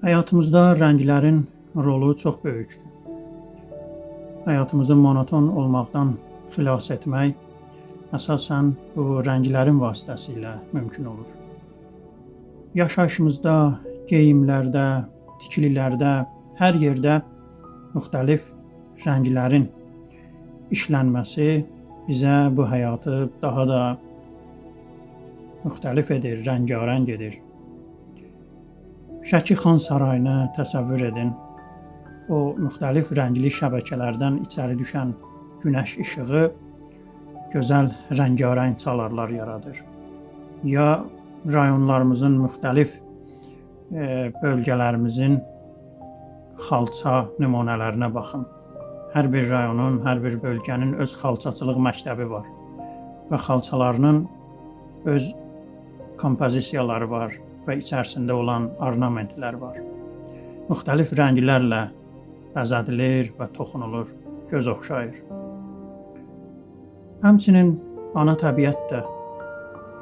Həyatımızda rənglərin rolu çox böyükdür. Həyatımızı monoton olmaqdan xilas etmək əsasən bu rənglərin vasitəsilə mümkün olur. Yaşayışımızda, geyimlərdə, tikililərdə, hər yerdə müxtəlif rənglərin işlənməsi bizə bu həyatı daha da müxtəlif edir, rəngarəng edir. Şəki Xan Sarayını təsəvvür edin. O müxtəlif rəngli şəbəkələrdən içəri düşən günəş işığı gözəl rəngarəng çalarlar yaradır. Ya rayonlarımızın müxtəlif bölgələrimizin xalça nümunələrinə baxın. Hər bir rayonun, hər bir bölgənin öz xalçaçılıq məktəbi var və xalçalarının öz kompozisiyaları var və içərisində olan ornamentlər var. Müxtəlif rənglərlə bəzədilir və toxunulur, göz oxşayır. Həmçinin ana təbiət də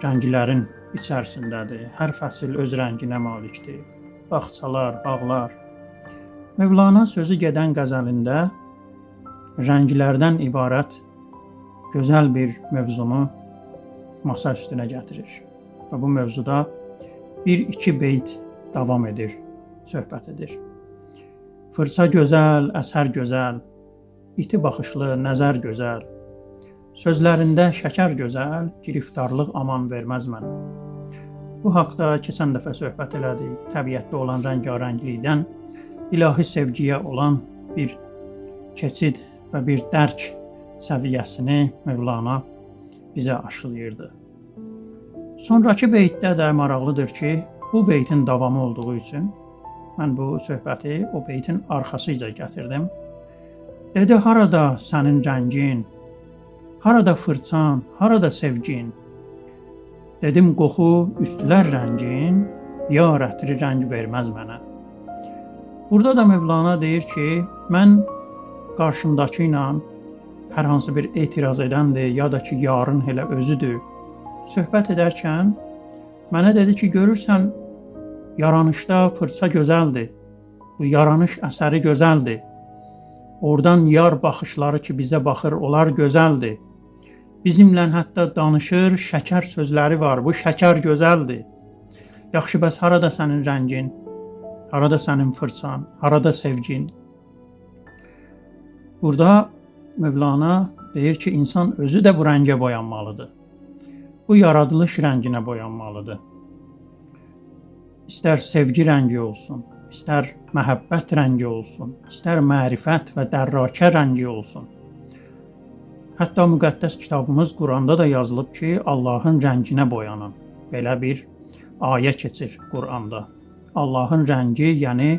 rənglərin içərisindədir. Hər fəsil öz rənginə malikdir. Bağçalar, bağlar. Mövlana sözü gedən qəzəlində rənglərdən ibarət gözəl bir mövzunu masa üstünə gətirir. Və bu mövzuda bir-iki beyt davam edir, söhbət edir. Fırça gözəl, əsər gözəl, iti baxışlı nəzər gözəl, sözlərində şəkər gözəl, giriftarlıq aman verməz mənə. Bu haqda keçən dəfə söhbət elədik. Təbiətdə olan rəngarənglikdən ilahi sevgiyə olan bir keçid və bir dərk səviyyəsini Mövlana bizə aşılayırdı. Sonrakı beytdə də maraqlıdır ki, bu beytin davamı olduğu üçün mən bu söhbəti o beytin arxasıca gətirdim. Dedi, harada sənin rəngin, harada fırçan, harada sevgin? Dedim, qoxu üstlər rəngin, yar ətri rəng verməz mənə. Burada da Mövlana deyir ki, mən qarşımdakı ilə hər hansı bir etiraz edəndir, ya da ki, yarın elə özüdür. Söhbət edərkən mənə dedi ki, görürsən, yaranışda fırça gözəldir. Bu yaranış əsəri gözəldir. Oradan yar baxışları ki bizə baxır, onlar gözəldir. Bizimlə hətta danışır, şəkər sözləri var. Bu şəkər gözəldir. Yaxşı, bəs harada sənin rəngin? Harada sənin fırçan? Harada sevgin? Burada Mövlana deyir ki, insan özü də bu rəngə boyanmalıdır. Bu yaradılış rənginə boyanmalıdır. İstər sevgi rəngi olsun, istər məhəbbət rəngi olsun, istər mərifət və dərrakə rəngi olsun. Hətta müqəddəs kitabımız Quranda da yazılıb ki, Allahın rənginə boyanın. Belə bir ayə keçir Quranda. Allahın rəngi, yəni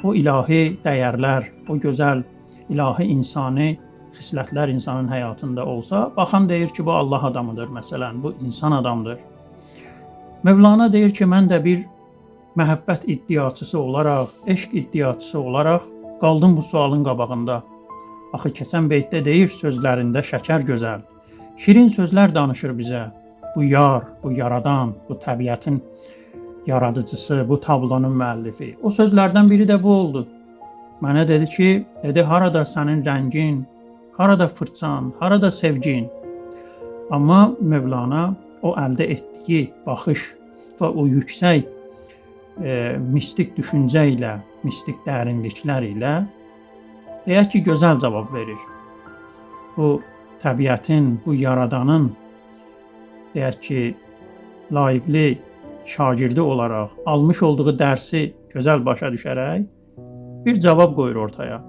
o ilahi dəyərlər, o gözəl ilahi insani xislətlər insanın həyatında olsa, baxan deyir ki, bu Allah adamıdır məsələn, bu insan adamdır. Mövlana deyir ki, mən də bir məhəbbət iddiaçısı olaraq, eşq iddiaçısı olaraq qaldım bu sualın qabağında. Axı keçən beytdə deyir, sözlərində şəkər gözəl, şirin sözlər danışır bizə. Bu yar, bu yaradan, bu təbiətin yaradıcısı, bu tablonun müəllifi. O sözlərdən biri də bu oldu. Mənə dedi ki, dedi, harada sənin rəngin, harada fırçan, harada sevgin? Amma Mövlana o əldə etdiyi baxış və o yüksək mistik düşüncə ilə, mistik dərinliklər ilə deyək ki, gözəl cavab verir. Bu təbiətin, bu yaradanın deyək ki, layiqli şagirdi olaraq almış olduğu dərsi gözəl başa düşərək bir cavab qoyur ortaya.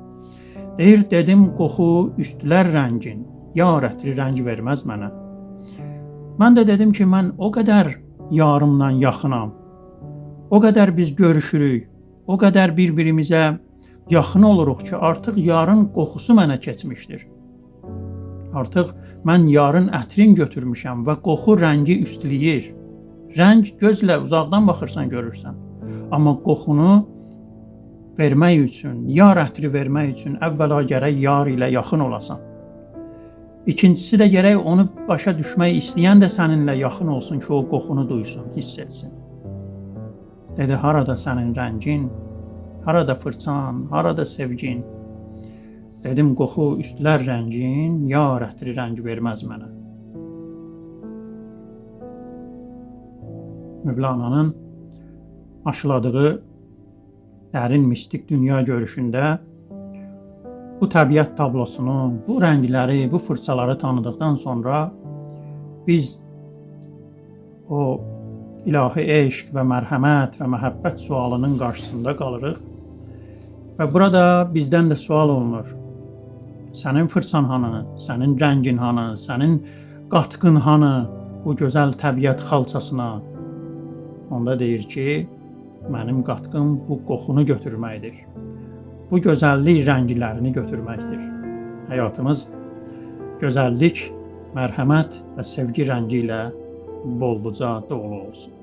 Deyir, dedim, qoxu üstlər rəngin, yar ətri rəng verməz mənə. Mən də dedim ki, mən o qədər yarımla yaxınam, o qədər biz görüşürük, o qədər bir-birimizə yaxın oluruq ki, artıq yarın qoxusu mənə keçmişdir. Artıq mən yarın ətrin götürmüşəm və qoxu rəngi üstləyir. Rəng gözlə uzaqdan baxırsan, görürsən. Amma qoxunu vermək üçün, yar ətri vermək üçün əvvəla gərək yar ilə yaxın olasan. İkincisi də gərək onu başa düşmək istəyən də səninlə yaxın olsun ki, o qoxunu duysun, hiss etsin. Dedi, harada sənin rəngin, Harada fırçan, harada sevgin? Dedim qoxu üstlər rəngin, yar ətri rəng verməz mənə. Mövlananın aşıladığı dərin mistik dünya görüşündə bu təbiət tablosunu, bu rəngləri, bu fırçaları tanıdıqdan sonra biz o ilahi eşq və mərhəmət və məhəbbət sualının qarşısında qalırıq. Və burada bizdən də sual olunur. Sənin fırçan hanı, sənin rəngin hanı, sənin qatqın hanı bu gözəl təbiət xalçasına? Onda deyir ki, mənim qatqım bu qoxunu götürməkdir. Bu gözəllik rənglərini götürməkdir. Həyatımız gözəllik, mərhəmət və sevgi rəngi ilə bolluca dolu olsun.